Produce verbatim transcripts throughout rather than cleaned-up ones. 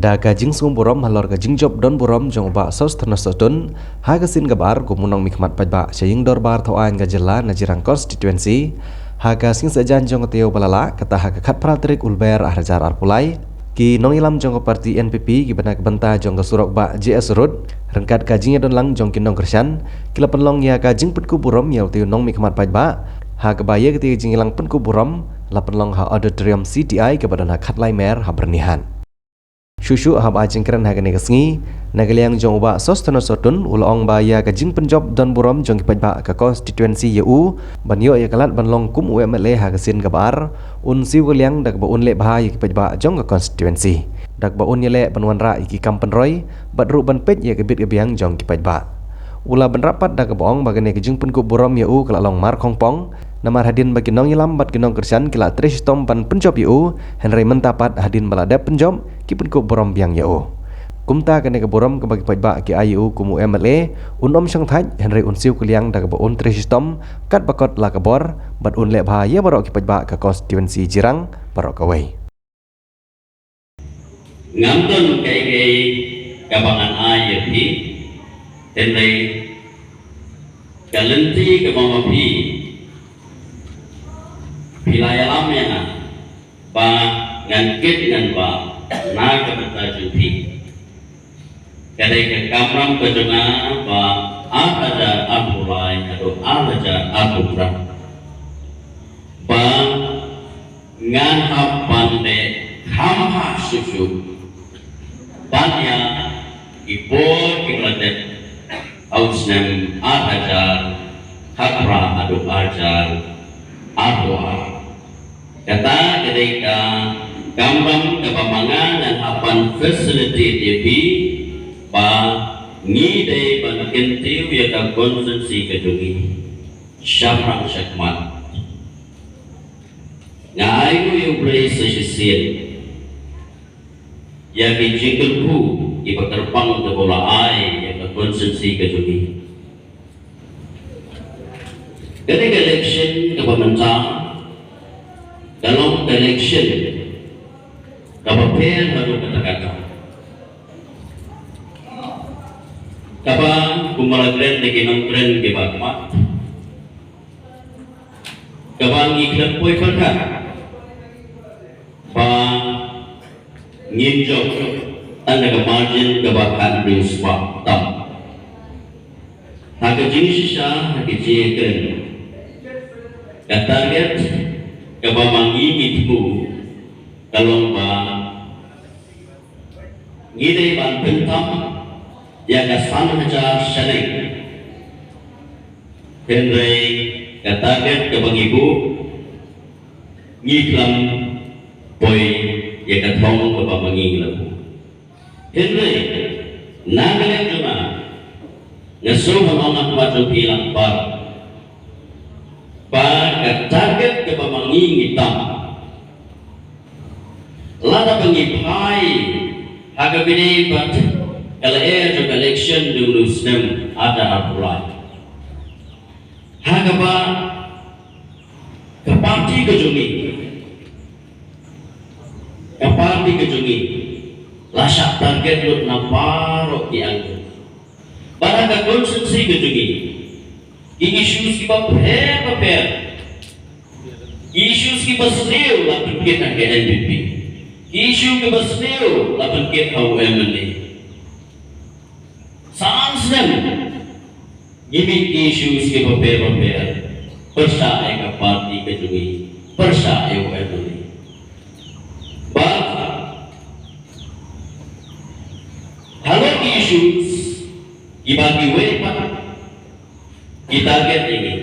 Da ka jingsngewburom halor ka jingjop don burom jong u Bah Sosthenes Sohtun ha ka sien kaba ar kum u nongmihkhmat paidbah sha ïing dorbar thaw aiñ ka jylla na Jirang Constituency, ha ka sngi saitjaiñ jong ka taïew ba la lah, kata ha ka khatphra tarik u Lber ar hajar arphew lai, ki nongïalam jong ka party N P P kiba na ka bynta jong ka surok Bah J S Road, ryngkat ka jingïadonlang jong ki nongkyrshan, ki la pynlong ïa ka jingpynkup burom ïa utei u nongmihkhmat paidbah, ha kaba ïa katei ka jingïalang pynkup burom la pynlong ha Auditorium C T I kaba don ha Khatlai Mer ha Byrnihat. Shuh shuh haba ai jingkren ha kane ka sngi, na ka liang jong u Bah Sosthenes Sohtun, u la ong ba ïa ka jingpynjop don burom jong ki paidbah ka constituency ïa u, ban ïoh ïa ka lad ban long kum u M L A ha ka sien kaba ar, un siew kylliang da kaba un leh bha ïa ki paidbah jong ka constituency, da kaba un ïaleh ban wanrah ïa ki kam pynroi, bad ruh ban peit ïa ka bit ka biang jong ki paidbah. U la bynrap pat da kaba ong ba kane ka jingpynkup burom ïa u ka la long markhongpong, namar hadien ba ki nongïalam bad ki nongkyrshan ki la trei shitom ban pynjop ïa u, hynrei mynta pat hadien ba la dep pynjop, ki pynkup burom biang ïa u. Kumta kane ka burom kaba ki paidbah ki ai ïa u kum u M L A, un ym shong thait, hynrei un siew kylliang da kaba un trei shitom katba kot la ka bor, bad un leh bha ïa baroh ki paidbah ka constituency Jirang baroh kawei. Ngam don kaei kaei kaba ngan ai ïa phi, hynrei ka lynti kaba ma phi, phi la ïalam ïa nga ba ngan kit ngan bah na ka bynta jong phi. Ka dei ka kamram ka jong nga ba ar hajar arphew lai haduh ar hajar arphew phra, ba ngan hap ban leh kham bha shuh shuh ban ïa ki bor kiba la dep ha u snem ar hajar khatphra haduh ar hajar arphew ar. Kata ka dei ka kamram kaba ma nga ngan hap ban facilitate ïa phi ba ngi dei ban kyntiew ïa ka constituency ka jong ngi shaphrang shakhmat. Nga ai nguh ïa U Blei sa shisien ïa ki jingkyrkhu kiba kyrpang kiba u la ai ïa ka constituency ka jong ngi. Kane ka election kaba mynta ka long ka election kaba pher haduh katta katta. Kaba kumba la kren da ki nongkren kiba khmat, kaba ngi khlem poi pyrkhat ba ngin jop tang da ka margin kaba khathynriew spah tam. Ha ka jingshisha, ha ka jingkren, ka target kaba ma ngi ngi thmu ka long ba ngi dei ban pyntham ïa ka san hajar shaneng. Hynrei ka target kaba ngi buh, ngi khlem poi ïa ka thong kaba ma ngi ngi la buh. Hynrei na ka liang jong nga, nga shu ban ong ha khmat jong phi lang ba, ba ka target kaba ma ngi ngi tam, lada ba ngi phai ha kaba ïadei bad ka lyer jong ka election jong u snem ar hajar arphew lai, ha kaba ka party ka jong ngi, ka party ka jong ngi la shah target lut na baroh ki angle. Bad ha ka constituency ka jong ngi, ki issues kiba pher ba pher, ki issues kiba sniew la pynkit ha ka N P P, ki issue kiba sniew la pynkit ha u M L A. San snem ngi mih ki issues kiba pher ba pher pyrshah ïa ka party ka jong ngi, pyrshah ïa u M L A. Bad halor ki issues kiba kiwei pat ki target ïa ngi,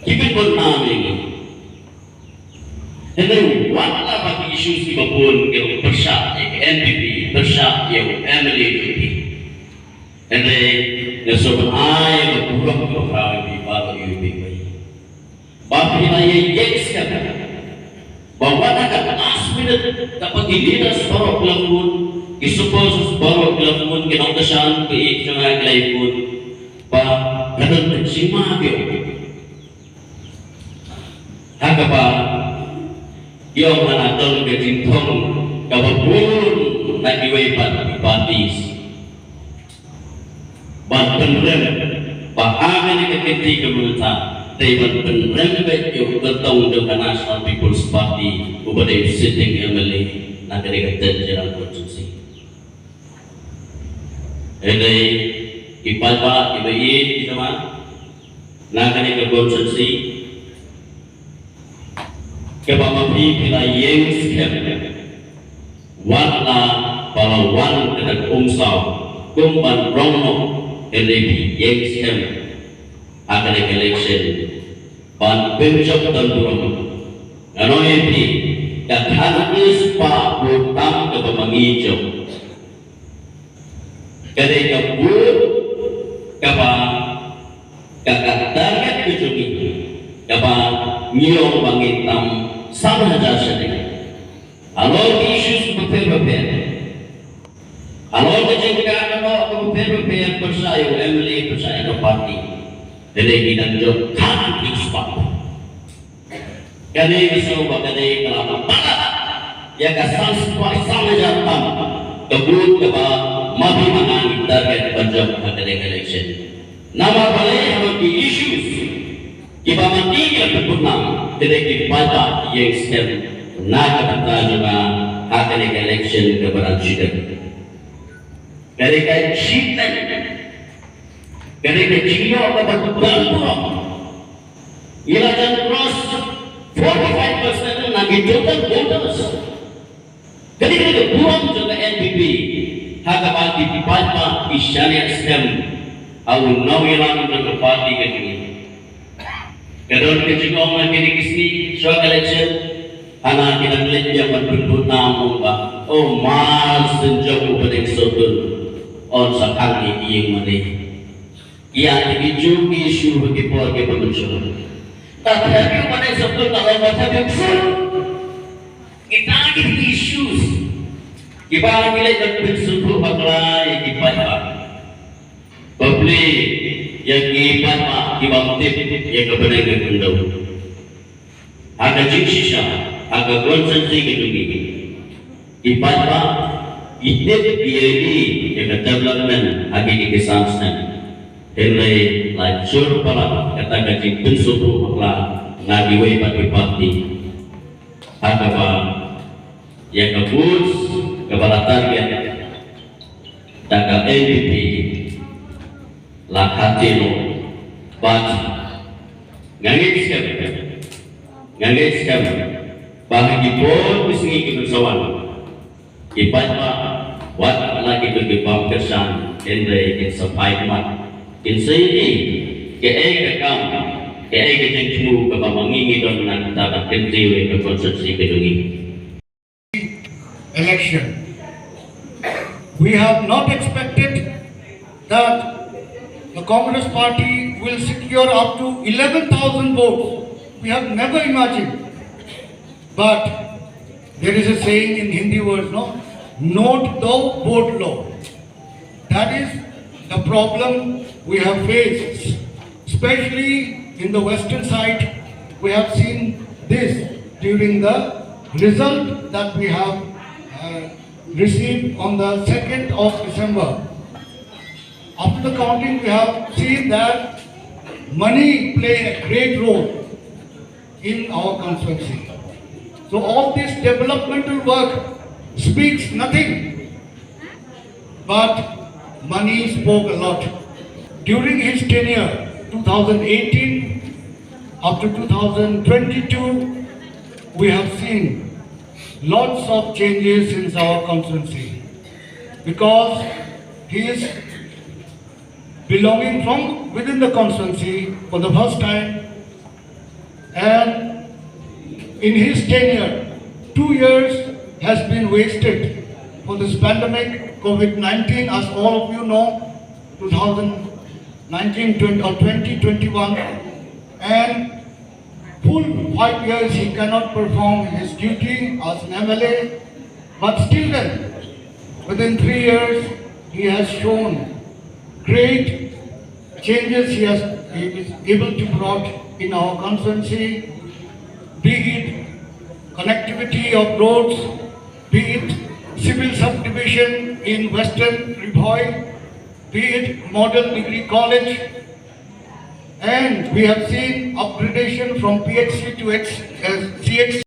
ki pynbun nam ïa ngi. Hynrei wat la ba ki issues kiba bun ki long pyrshah ïa ka N P P, pyrshah ïa u M L A jong phi. Hynrei nga shu ban ai ka burom kaba khraw ïa phi baroh, ïa phi baroh. Ba phi la ïa ïeng skhem ba wat ha ka last minute, kaba ki leaders baroh ki la phone, ki supporters baroh ki la phone, ki nongkyrshan ki ïeit jong nga ki la ïa phone, ba ka don ka jingma biang. Ha kaba ïoh ngan ïa don ka jingthung kaba bun na kiwei pat ki parties ban pynrem ba ha kane ka kynti ka mynta, te ban pynrem beit ïa u kyrtong jong ka National People's Party uba dei u sitting M L A na kane ka Tenjilung constituency. Hynrei ki paidbah kiba ïeit ki jong nga na kane ka constituency, kaba ma phi phi la ïeng skhem, wat la ba la wan kata ka umsaw kum ban rong noh, hynrei phi ïeng skhem ha kane ka election ban pynjop don burom. Nga ong ïa phi, ka khatkhyndai spah vote tam kaba ma ngi jop, ka dei ka vote kaba, ka, ka target ka jong ngi, kaba ngi ong ba ngin tam san hajar shiteng. Halor ki issues bapher bapher, halor ka jingkynnoh bapher bapher, pyrshah ïa u M L A, pyrshah ïa ka party, te ngi dang jop khatkhyndai spah. Kane ka sngew ba kane ka la palat ïa ka san spah, san hajar tam ka vote kaba ma phi ma nga ngi target ban jop ha kane ka election. Namar balei? Namar ki issues kiba ma ngi ki la pynbud nam, kane ki paidbah ki ïeng skhem na ka bynta jong nga ha kane ka election kaba dang shu dep. Kane ka jingteng, kane ka jingïoh kaba dang burom. Ngi la jan cross forty-five percent na ki total voters. Kane ka dei ka burom jong ka N P P ha kaba ki paidbah ki shaniah skhem ha u nongïalam jong ka party ka jong ngi. Ka don ka jingong ha kine ki sngi shuwa ka election, hana ki dang leit biang ban pynbud nam, ong ba, o Mar Synjok u Pdeng Sohtun un sa khang ïa ki ïing mane. Ïa ki ju ki issue ba ki por kiba mynshuwa. Ta thep ïa u Pdeng Sohtun, ta long ba thep ïa u Sohtun. Kita ki issues kiba ngi leit ban pynsngewthuh bakla ïa ki paidbah. Bapli ïa ki paidbah kiba ym tip ïa ka bneng ka khyndew. Ha ka jingshisha, ha ka constituency ka jong ngi, ki paidbah ki tip, ki ïohi ïa ka development ha kine ki san snem. Hynrei la jur palat kata ka jingpynsngewthuh bakla na kiwei pat ki party. Ha kaba ïa ka vote kaba la target da ka N P P la khatii noh. Bad nga ngeit skhem, nga ngeit skhem ba ha ki bun ki sngi kiban sa wan, ki paidbah, wat la ki don ki bym kyrshan, hynrei kin sa phai khmat, kin sa ïohi kaei ka kam, kaei ka jingthmu kaba ma ngi ngi don na ka bynta ban kyntiew ïa ka constituency ka jong ngi. Election. We have not expected that the Congress party will secure up to eleven thousand votes. We have never imagined. But there is a saying in Hindi words, no? Note dao, vote lo. That is the problem we have faced, especially in the western side. We have seen this during the result that we have uh, received on the second of December. After the counting, we have seen that money play a great role in our constituency. So all this developmental work speaks nothing, but money spoke a lot. During his tenure, two thousand eighteen up to two thousand twenty-two, we have seen lots of changes in our constituency because he is belonging from within the constituency for the first time, and in his tenure, two years has been wasted for this pandemic, COVID nineteen, as all of you know, two thousand nineteen twenty or twenty twenty-one, and full five years he cannot perform his duty as an M L A, but still then, within three years, he has shown great changes he has, he is able to brought in our constituency, be it connectivity of roads, be it Civil Subdivision in Western Ri Bhoi, be it Model Degree College, and we have seen upgradation from P H C to H, uh, C H C.